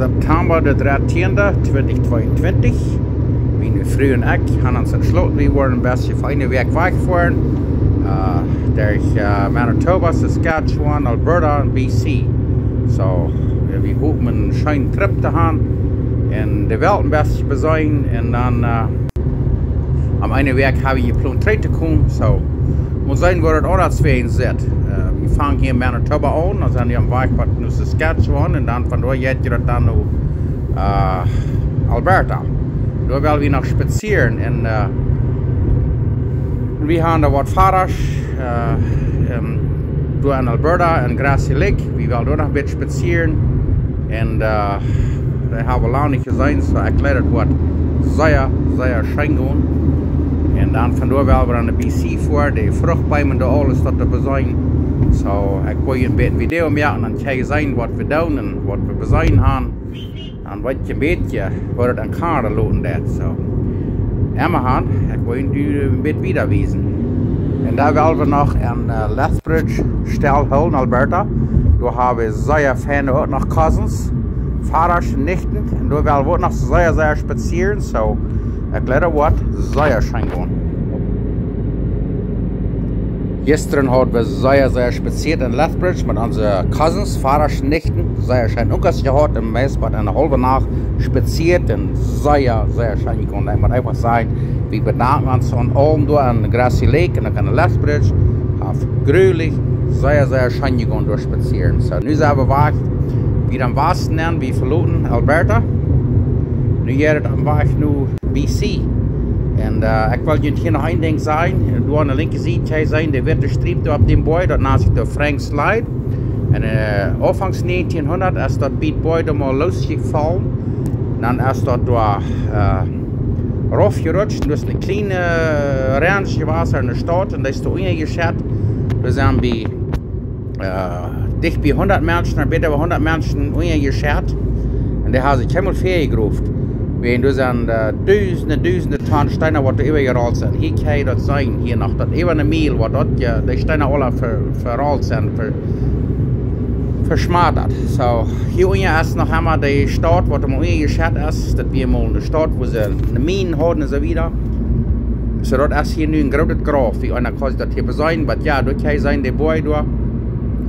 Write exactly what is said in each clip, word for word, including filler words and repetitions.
September de drettieende, twintich tweeuntwintich. Miene Fru un ekj haben ons entschloten, wie woaren een bät fa eene Wäakj wajchfoaren. Äh, derch, äh, Manitoba, Saskatchewan, Alberta un B C. So, jo, wie hopen een scheenen Trip to haben un de Welt een bät to beseenen un dan, äh, aum Enj Wäakj hab wie jeplont trigj to komen. So, mott seenen, woo daut aundasch woaren woat. Äh, wie fangen hia en Manitoba aun, dan sent wie aum Wajch bat no Saskatchewan un dan von doa jeit daut dan no, äh, Alberta. Doa well wie noch spazieren un, äh, wie haben doa waut Foarsch, äh, ähm, doa en Alberta, en Grassy Lake. Wie wellen doa noch een bät spazieren. Un, äh, dee haben wie lang nich jeseenen, so ekj jleew daut woat sea, sea scheen gonen. Un dan von doa well wie aun de B C foaren, de Fruchtbeem un doa aules daut to beseenen. So, ekj well een bät Video moaken un dan kjenn jie seenen waut wie doonen un waut wie beseenen haben. Dan weet jie een bät, woo daut en Kanada loten deit. So, emma han, ekj well junt een bät wieda wiesen. Un dan well wie noch en, äh, Lethbridge stellhoolen, Alberta. Doa haben wie sea feine uk noch Cousins, Foarsch un Nichten. Un doa well wie uk noch sea, sea spazieren. So, ekj jleew daut woat sea scheen gonen. Jistren haud wie sea, sea spazieet en Lethbridge met onse Cousins, Foarsch un Nichten. Sea scheen Unkas jehaut un meist bat eene haulwe Nacht spazieet un sea, sea scheen jegonen. Ekj mott eefach sajen, wie bedanken ons aun aulem doa aun Grassy Lake un uk aun Lethbridge. Haft grulich, sea, sea scheen jegonen doa spazieren. So, nu sent wie wajch, wie dan wassen, wie veloten Alberta. Nu jeit et aum Wajch no B C. Un, äh, ekj well junt hia noch een Dinkj sajen. Doa aun de linkje Sied kjenn jie seenen, de witte Striep doa opp dän Boaj, daut nant sikj de Frank Slide. Un, äh, aunfangs näajentienhundat es daut bie Boaj doa mol losjefollen. Dan es daut doa, äh, raufjerutscht. Daut es eene kjliene, äh, Ranch jewast, eene Staut, un dee es doa unjajeschett. Wie sent bie äh, dicht bie hundat Menschen, een bät äwa hundat Menschen unjajeschett. Un dee haben sikj kjeenmol väajegroft. Wäajen doa sent, äh, dusende, dusende Tonnen Steena, waut doa äwajerollt sent. Hia kjenn jie daut seenen, hia noch, daut äwa eene Miel, waut doa, jo, de Steena aula ver-, verrollt sent, ver-, veschmatat. So, hia unja es noch emma de Staut, waut doa mol unjajeschett es. Daut wia mol eene Staut, wua see eene Miene hauden un soo wieda. So, daut es hia nu een grootet Grauf, wie eena kaun daut hia beseenen, oba jo, doa kjenn jie seenen, de Boaj doa.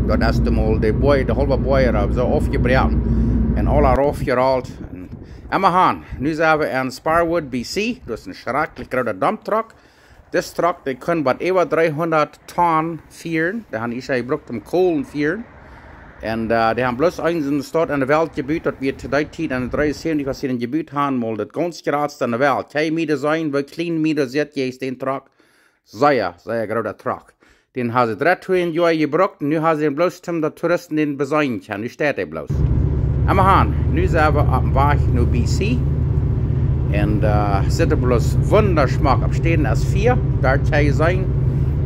Daut es de mol, de Boaj, de haulwe Boaj, äh, soo aufjebroaken un aula raufjerollt. Un emma han, nu sent wie en Sparwood, B C, daut es een schrakjlich groota Dumptruck. Dis Truck, dee kunn waut äwa dreehundat Tonnen fieren. Dee haben ieescht jebrukt om Kolen fieren. Un, äh, dee haben bloos eent en de Staut en de Welt jebut, daut wia to dee Tiet en de dreeunsäwentich, aus see dän jebut haben, mol daut gaunz jratste en de Welt. Kjenn jie mie daut seenen, woo kjlien mie daut sitt, hia es dän Truck. Sea, sea groota Truck. Dän haben see dreeuntäusent Joa jebrukt, nu haben see dän bloos, om daut Touristen dän beseenen kjennen. Nu steit dee bloos. Emma han, nu sent wie oppem Wajch no B C. Un, äh, sitt bloos wundaschmock. Opp Städen es Fia, doa kjenn jie seenen.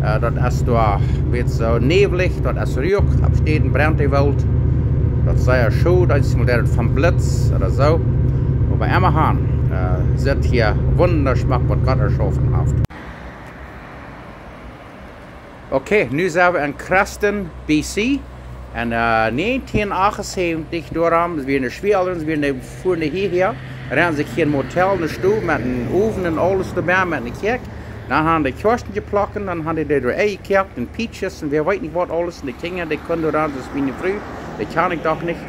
Äh, daut es doa, wieet soo näwlich, daut es ruich. Opp Städen brennt de Woolt. Daut es sea schod, daut es mol daut von Blitz ooda soo. Oba emma han, äh, sitt hia wundaschmock, waut Gott jeschaufen haft. Okay, nu sent wie en Creston, B C. Un, äh, näajentieen achtunsäwentich, doaromm, wie enne Schwieelren, wie enne, fuaren hia, hia. Renten sikj hia een Motel, eene Stow met eenen Owen un aules doabie, met eene Kjäakj. Dan haben dee Kjoasten jeplockt, dan haben dee doa Eia jekoakt un Peaches un wäa weet nich waut aules. Un de Kjinja, dee kunnen doa ran, daut es miene Fru, dee kaun ekj doch nich.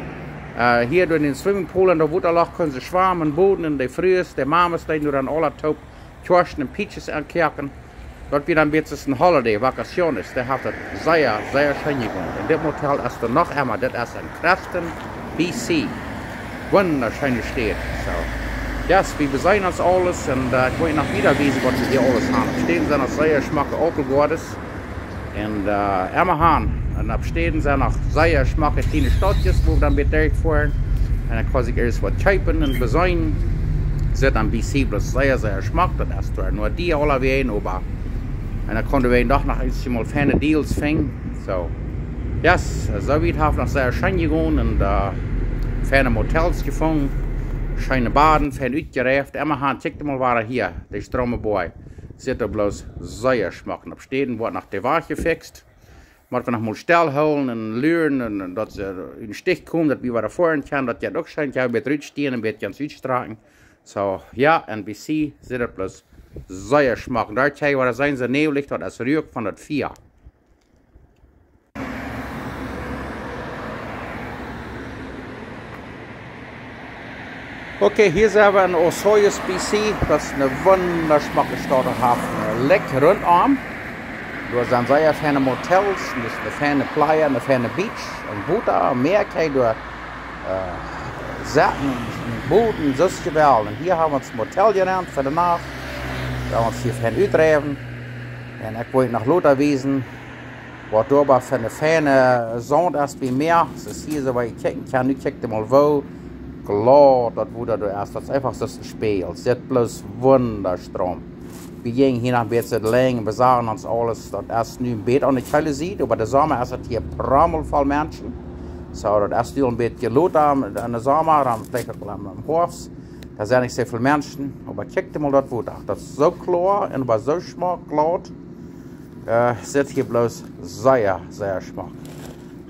Äh, hia doa dän Swimmingpool un daut Wotaloch kunnen see schwammen, boden un de Frues, de Mamas, dee doa ran aula toop Kjoasten un Peaches aunkoaken. Daut wia dan een bät een Holiday, Vacaciones. Dee haft daut sea, sea scheen jegonen. Un dit Motel es doa noch emma, dit es en Creston, B C. Wundascheene Staut. So. Jo, wie beseenen ons aules un, äh, ekj well noch wieda wiesen, waut wie hia aules haben. Opp Städen sent noch sea schmocke Aupelgoades. Un, äh, emma han. Un opp Städen sent noch sea schmocke kjliene Stautjes, wua wie dan wieda derchfoaren. Un dan kaun ekj ieescht waut kjeepen un beseenen. Sitt en B C bloos sea, sea schmock. Daut es doa noch dee aula wäajen, oba. Un dan kunnen wie doch noch eemol feine Deals finjen. So. Jo, soo wiet haft noch sea scheen jegonen un, äh, feine Motels jefungen. Scheene Baden, fein utjeräft. Emma han, kjikj mol wada hia, de Strooma Boaj. Sitt doa bloos sea schmock. Un opp Städen woat noch de Wajch jefixt. Mott wie noch mol stell hoolen un luren un daut see em Stich komen, daut wie wada foaren kjennen, daut jeit uk scheen, kjenn wie bät rutstieen un bät ons utstrakjen. Soo, jo, en B C sitt daut bloos sea schmock. Doa kjikj, wua daut sent, soo näwlich, daut es Ruak von daut Fia. Okay, hia sent wie en Osoyoos, B C. Daut es eene wundaschmocke Staut, haft een Lake runtom. Doa sent sea feine Motels, daut es eene feine Playa, eene feine Beach, een Wota, Mäa, kjikj, doa, äh, setten, een Boot, daut es jeweltich. Un hia hab wie ons Motel jenant fa de Nacht. Wie haben ons hia fein utjeräwen. Un ekj woa junt noch lota wiesen, waut doa bie fa eene feine Saunt es bie Mäa. Soo aus hia soo waut jie kjikjen kjennen, nu kjikjt mol woo glaut daut Wota doa es. Daut es eefach soo aus een Spieejel. Sitt bloos wundascheen. Wie jinjen hia noch een bät de Lenjd un besagen ons aules. Daut es nu een bät aun de kjeele Sied, oba de Somma es daut hia proppvoll Menschen. Soo, daut es nu een bät lota aun, aun de Somma, dan veleicht uk aul aum, aum Hoafst. Doa sent nich soo väl Menschen, oba kjikjt mol daut Wota. Daut es soo kloa un oba soo schmock glaut. Äh, sitt hia bloos sea, sea schmock.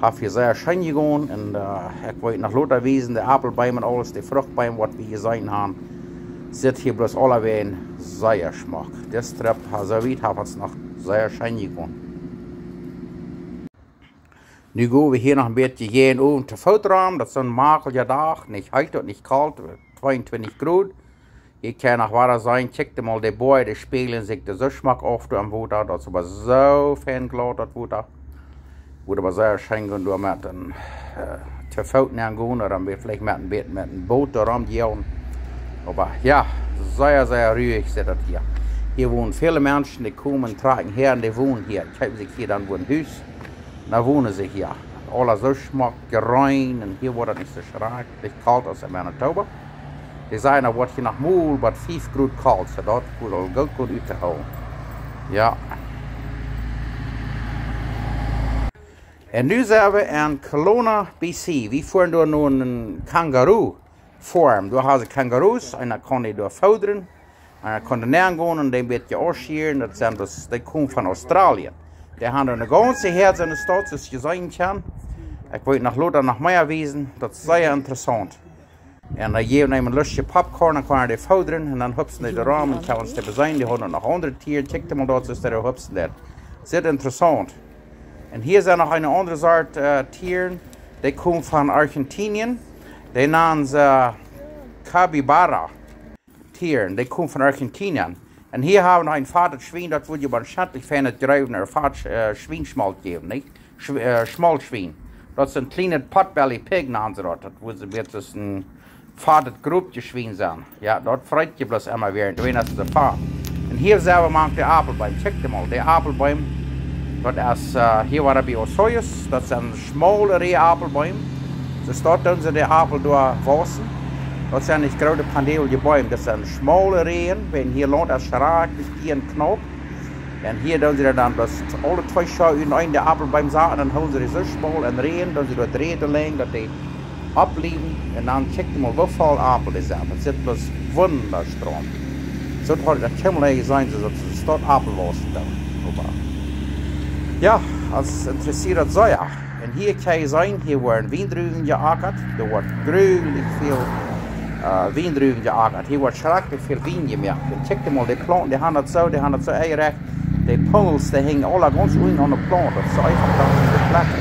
Haft hia sea scheen jegonen un, äh, ekj woa junt noch lota wiesen, de Aupelbeem un aules, de Fruchtbeem, waut wie jeseenen haben. Sitt hia bloos aulawäajen sea schmock. Dis Trip, äh, soo wiet haft ons noch sea scheen jegonen. Nu go wie hia noch een bät jäajen oben to Foot rom. Daut es een makelja Dach, nich heet un nich kolt, tweeuntwintich Grod. Hia kjenn jie noch wada seenen, kjikjt mol, de Boaj, dee spieejlen sikj doa soo schmock auf doa em Wota. Daut es oba soo fein glaut, daut Wota. Wudd oba sea scheen gonen doa met een, äh, to Foot nenn gonen, ooda dan veleicht met een bät met een Boot doa rom gonen. Oba jo, sea, sea ruich sitt daut hia. Hia wonen väle Menschen, dee komen, trakjen hia un dee wonen hia. Kjeepen sikj hia dan wua een Hus. Dan wonen see hia. Aules soo schmock jreen un hia woat daut nich soo schrakjlich kolt aus en Manitoba. Dee sajen, daut woat hia noch mol waut fief Grod kolt, soo daut woat aul goot, goot uttohoolen. Jo. Un nu sent wie en Kelowna, B C. Wie foaren doa no een Kangaroo Farm. Doa haben see Kangaroos un dan kaun dee doa foodren. Un dan kaun dee nenn gonen un dee een bät ausschieren. Daut sent daut, dee komen von Australien. Dee haben doa eene gaunze Häad en de Staut, soo aus jie seenen kjennen. Ekj woa junt noch lota noch mea wiesen. Daut es sea interessaunt. Un dan jäwen wie am een lustje Popcorn, dan kaun hee dee foodren. Un dan hupsen dee doa rom un kjennen ons dee beseenen. Dee haben noch aundre Tieren. Kjikjt mol daut, soo aus dee doa hupsen deit. Sitt interessaunt. Un hia sent noch eene aundre Sort, äh, Tieren. Dee komen von Argentinien. Dee nanen see Capybara. Tieren, dee komen von Argentinien. Un hia haben wie noch een fatet Schwien, daut wudd je woarschienlich fein jreewen ooda fat, äh, Schwienschmolt jäwen, nich? Schw-, äh, Schmoltschwien. Daut es een kjlienet Potbelly Pig, nanen see daut. Daut wudd soo een bät soo aus een fatet Grobjeschwien sennen. Jo, daut freit je bloos emma wada, un dan es et fat. Un hia sent wie mank de Aupelbeem. Kjikjt mol, de Aupelbeem. Daut es, äh, hia wia bie Osoyoos. Daut sent schmole Rieaupelbeem. Soo aus daut dan see de Aupel doa wausen. Daut sent nich groote Pandeelje Beem, daut sent schmole Rieejen, wiels hia launt et schrakjlich dien Knoop. Un hia doonen see dan bloos aule twee Schoot en een de Aupelbeem saten un dan hoolen see dee soo schmol en Rieejen, doonen see doa dree de Lenjd, daut dee oppbliewen. Un dan kjikjt mol woo väl Aupel dee sent. Daut sitt bloos wundascheen. Soo haud ekj daut kjeenmol jeseenen, soo daut see doa Aupel wausen doonen. Oba jo, daut interessieet daut sea. Un hia kjenn jie seenen, hia woaren Wiendruwen jeakat. Doa woat grulich väl, äh, Wiendruwen jeakat. Hia woat schrakjlich väl Wien jemoakt. Un kjikjt mol, dee Plaunten, dee haben daut soo, dee haben daut soo enjerecht. Dee Pungels, dee henjen aula gaunz unjen aun de Plaunt. Daut es eefach dan de Plekj.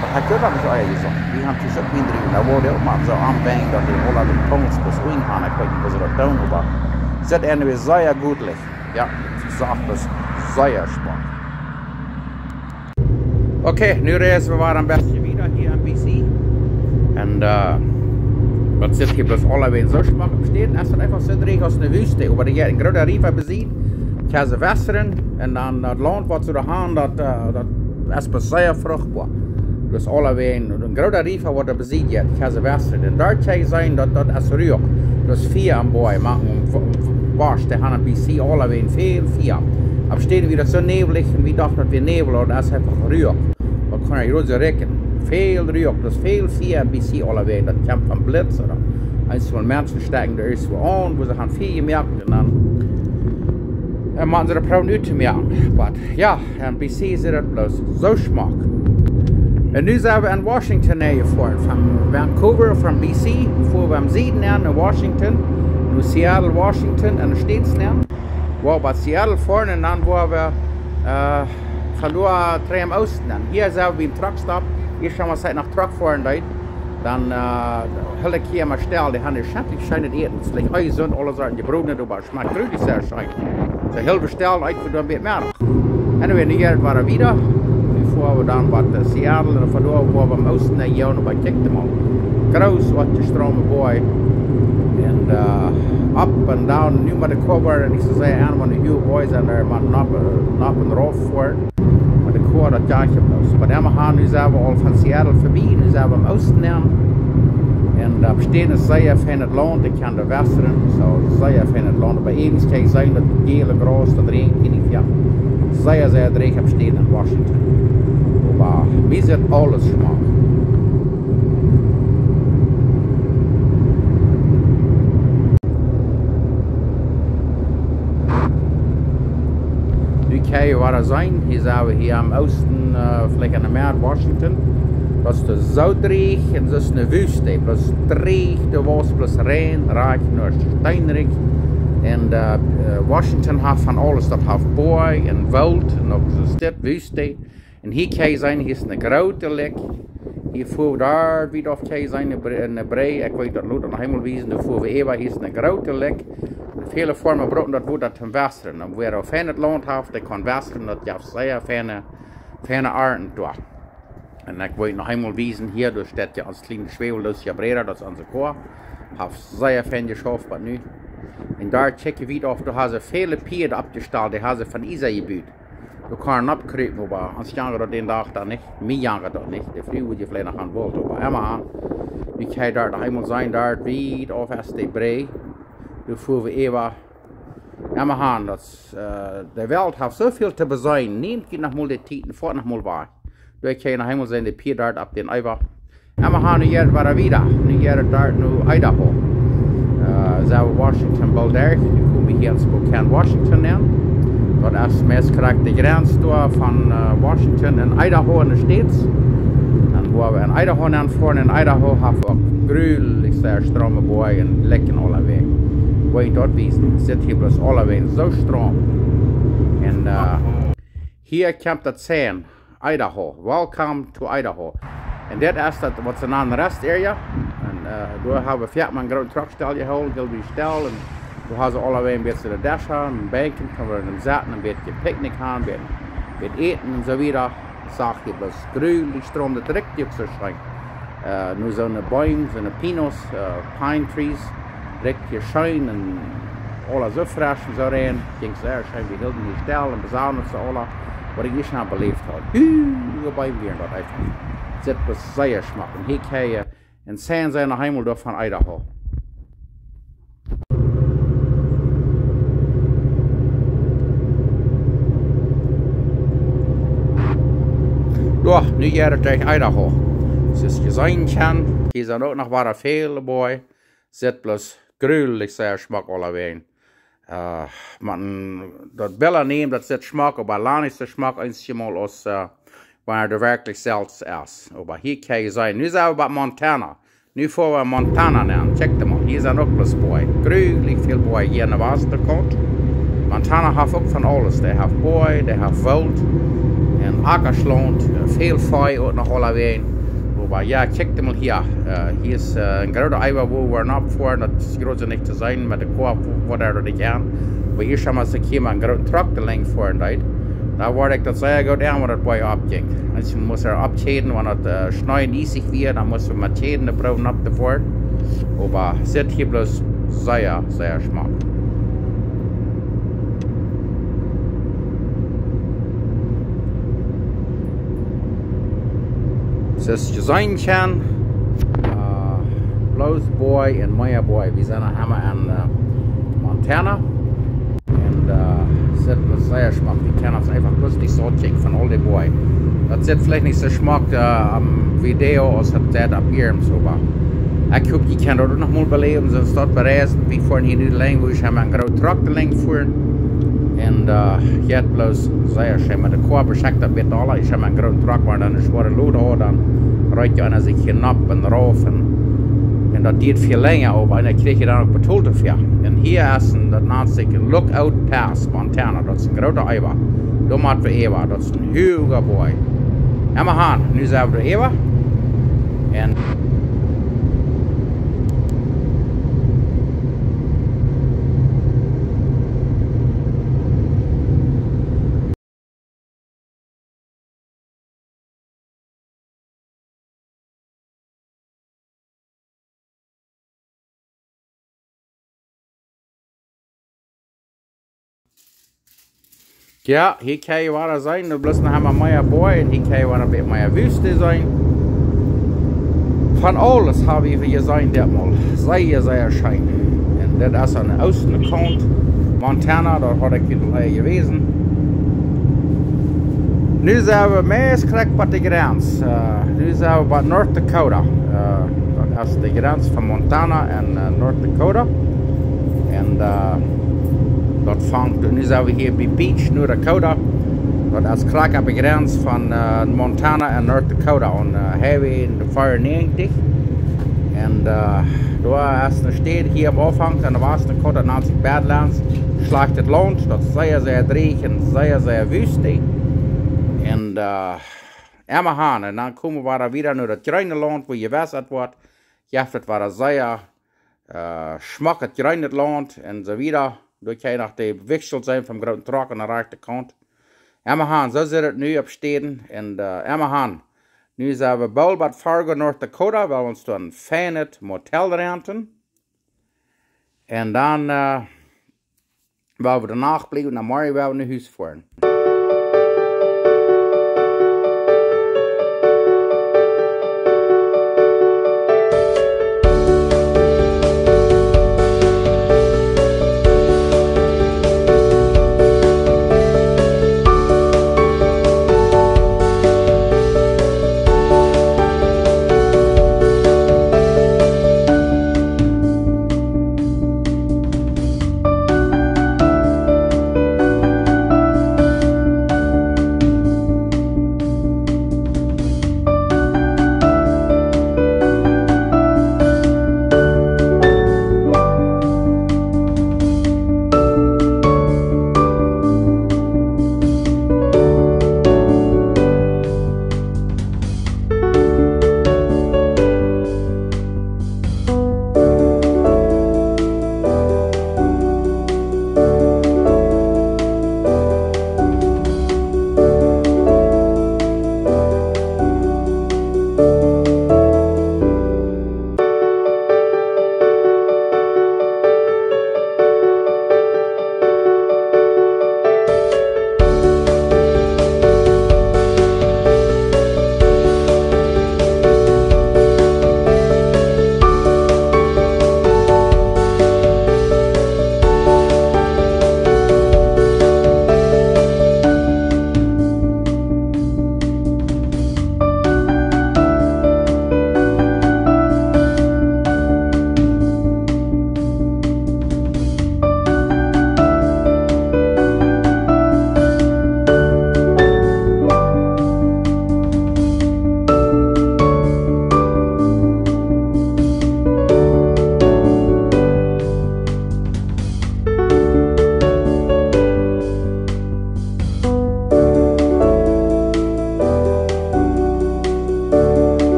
Daut haud ekj uk nich ea jeseenen. Wie haben dise Wiendruwen, doa woat uk mau soo aunwenjen, daut dee aula de Pungels bat unjen haben. Ekj weet nich, woo see daut doonen, oba sitt anyway sea goot ut. Jo, daut es sea scheen. Okay, nu reisen wie wada een bät wieda hia en B C. Un, äh, daut sitt hia bloos aulawäajen soo schmock. Opp Städen es daut eefach soo dreech aus eene Wüste, oba hia een groota Riefa besied, kjenn see wässren, un dan daut Launt waut see doa haben, daut, äh, daut es bloos sea fruchtboa. Daut es aulawäajen een groota Riefa waut doa besied jeit, kjenn see wässren. Un doa kjenn jie seenen, daut, daut es Ruak. Daut es Fia aum Boaj, mau een Bosch, dee haben en B C aulawäajen väl Fia. Opp Städen wia daut soo näwlich un wie dochten daut wia Näwel, oba daut es eefach Ruak. Waut kaun ekj jrod soo rikjen? Väl Ruak, daut es väl Fia en B C aulawäajen. Daut kjemt von Blitz ooda eensmol Menschen stekjen doa irjentwua aun, wua see haben Fia jemoakt un dan Un motten see de Proben utmoaken. Oba jo, en B C es daut bloos soo schmock. Un nu sent wie en Washington nenjefoaren. Von Vancouver, von B C, foaren wie em Sieden aun, en Washington, no Seattle, Washington, en de States aun. Woa wie bie Seattle foaren un dan woa wie, äh, von doa trigj em Oosten aun. Hia sent wie biem Truckstop. Hia sent wie, aus ekj noch Truck foaren deed. Dan, äh, hilt ekj hia emma stell. Dee haben schentlich scheenet Äten. Veleicht Ei, Sund, aule Sorten, jebrodnet, oba schmakjt grulich sea scheen. Soo, hilt wie stell, ekj wull dan bät mea. Anyway, nu jeit et wada wieda. Nu foaren wie dan bie, äh, Seattle un von doa woa wie biem Oosten nenn, jo, no bie, kjikjt mol. Groot, waut de Stroom, boy. Un, äh, up and down, nu met de Cover, un ekj saj, een von de huge boys, un doa met nop, nop un rauf foaren. Oba de Koa, daut jeit je bloos. Oba emma han, nu sent wie aul von Seattle verbie, nu sent wie biem Oosten aun. Un, äh, opp Städen es sea feinet Launt, ekj kaun doa westren, soo sea feinet Launt. Oba eewent kjenn jie seenen daut jäle Graus, daut räajent hia nich, jo. Sea, sea drieech opp Städen en Washington. Oba mie sitt aules schmock. Nu kjenn jie wada seenen, hia sent wie hia em Oosten, äh, veleicht aun de Medd Washington. Daut es doa soo drieech un daut es eene Wüste. Bloos drieech, doa woat bloos Räajen, rajcht no steenrich. Un, äh, äh, Washington haft von aules, daut haft Boaj un Woolt un uk soo Wüste. Un hia kjenn jie seenen, hia es eene groote Lake. Hia foaren wie doa wiet auf, kjenn jie seenen, eene Bre-, eene Brigj. Ekj weet daut, lot daut noch eemol wiesen, doa foaren wie äwa, hia es eene groote Lake. Un väle Foarma brucken daut Wota toom westren. Un wäa doa feinet Launt haft, dee kaun westren, daut jeft sea feine, feine Arnten doa. Un ekj weet noch eemol wiesen, hia, doa steit je ons kjlienet Schwäwel, daut es je Breda, daut es onse Koa. Haft sea fein jeschauft bat nu. Un doa kjikj wie wiet auf, doa haben see väle Pieed oppjestalt, dee haben see von Iesa jebut. Doa kaun eena oppkrupen, oba ons jankad daut dän Dach dan nich. Mie jankad daut nich. De Fru wudd je veleicht noch aun Woolt, oba emma han. Wie kjenn doa noch eemol seenen, doa wiet auf es de Brigj. Doa foaren wie äwa. Emma han, daut, äh, de Welt haft soo väl to beseenen. Nämt jie noch mol de Tiet un foat noch mol wajch. Doa kjenn jie noch eemol seenen, de Pieed doa opp dän Äwa. Emma han, nu jeit et wada wieda. Nu jeit et doa no Idaho. Äh, sent wie Washington boolt derch. Nu kome wie hia en Spokane, Washington aun. Daut es meist krakjt de Grenz doa von, äh, Washington un Idaho en de States. Un woa wie en Idaho aunfoaren, en Idaho haft uk grulich sea strome Boaj un Läkjen aulawäajen. Woa ekj daut wiesen. Sitt hia bloos aulawäajen soo stroom. Un, äh, hia kjemt daut Sign. Idaho. Welcome to Idaho. Un dit es daut, waut see nanen rest area. Un, äh, doa haben wie foaken een grooten Truck stell jehoolen, hilt wie stell. Un doa haben see aulawäajen een bät de Deschen un Benkjen, kaun wie dan sitten, een bät Picknick han, een bät, bät äten un soo wieda. Sach jie bloos grulich stroom, daut rikjt uk soo scheen. Äh, no soone Beem, soone Pinos, äh, Pine Trees, rikjt je scheen un aula soo fresch un soo rein. Jinkj sea scheen, wie hilden hia stell un besannen ons aula, waut ekj hia aul beläft haud. Huge Beem wieren daut eefach. Sitt bloos sea schmock. Un hia kjenn jie, un seenen see noch eemol doa von Idaho. Doa, nu jeit et derch Idaho. Soo aus jie seenen kjennen, hia sent uk noch wada väle Boaj. Sitt bloos grulich sea schmock aulawäajen. Äh, oba daut Billa nämen, daut sitt schmock, oba lang nich soo schmock, eenjemol aus, äh, wan et werkjlich selfst es. Oba hia kjenn jie seenen. Nu sent wie bie Montana. Nu foaren wie Montana nenn. Kjikjt mol. Hia sent uk bloos Boaj. Grulich väl Boaj hia aun de Westkaunt. Montana haft uk von aules. Dee haft Boaj, dee haft Woolt. Un Akjalaunt, äh, väl Vee uk noch aulawäajen. Oba jo, kjikjt mol hia. Äh, hia es, äh, een groota Äwa, wua wie nopp foaren. Daut es jrod soo nich to seenen met de Koa, waut doa nich aun. Oba hia sent wie, aus ekj hia met een grooten Truck de Lenj foaren deed, dan wort ekj daut sea goot aun, waut daut Boaj oppjinkj. Eensjemol must wie oppkjäden, wan daut, äh, Schnee un iesich wia, dan must wie met Kjäden proowen opptofoaren. Oba sitt hia bloos sea, sea schmock. Soo aus jie seenen kjennen, äh, bloos Boaj un mea Boaj. Wie sent noch emma en, äh, Montana. Un, äh, sitt bloos sea schmock. Wie kjennen ons eefach bloos nich saut kjikjen von aul dee Boaj. Daut sitt veleicht nich soo schmock, äh, aum Video aus daut sitt opp hia, oba ekj hop, jie kjennen daut uk noch mol beläwen. Sent doa bereist, wie foaren hia nu de Lenj, wua wie emma een grooten Truck de Lenj foaren. Un, äh, jeit bloos sea scheen. Met de Koa beschekjt daut bät aula. Ekj hab mien grooten Truck, wan dan ne schwoare Load haud, dan reit je eena sikj hia nopp un rauf. Un, un daut diet väl lenja, oba eena kjrieech je dan uk betolt doafäa. Un hia es een, daut nant sikj Lookout Pass, Montana. Daut es een groota Eewa. Doa mott wie äwa. Daut es een huaga Boaj. Emma han, nu sent wie doa äwa. Un Jo, hia kjenn jie wada seenen, doa bloos noch emma mea Boaj un hia kjenn jie wada een bät mea Wüste seenen. Von aules hab wie hia jeseenen ditmol. Sea, sea scheen. Un dit es aun de oostliche Kaunt Montana, doa haud ekj junt aul jewäsen. Nu sent wie meist krakjt bie de Grenz. Äh, nu sent wie bie North Dakota. Äh, daut es de Grenz von Montana un, äh, North Dakota. Un, äh, daut fangt, nu sent wie hia bie Beach, North Dakota. Daut es krakjt opp de Grenz von, äh, Montana un North Dakota aun, äh, Highway veaunneajentich. Un, äh, doa es eene Staut hia aum Aunfank aun de West Coast, daut nant sikj Badlands. Schlajchtet Launt, daut es sea, sea drieech un sea, sea wüst. Un, äh, emma han, un dan komen wie wada no daut jreene Launt, wua jewessat woat. Jeft et wada sea, äh, schmocket jreenet Launt un soo wieda. Doa kjenn jie noch de Wichsel seenen vom grooten Truck aun de rajchte Kaunt. Emma han, soo sitt et nu opp Städen. Un, äh, emma han, nu sent wie boolt bie Fargo, North Dakota, wiels wie ons doa een feinet Motel renten. Un dan, äh, woa wie de Nacht bliewen, dan morjen woa wie no Hus foaren.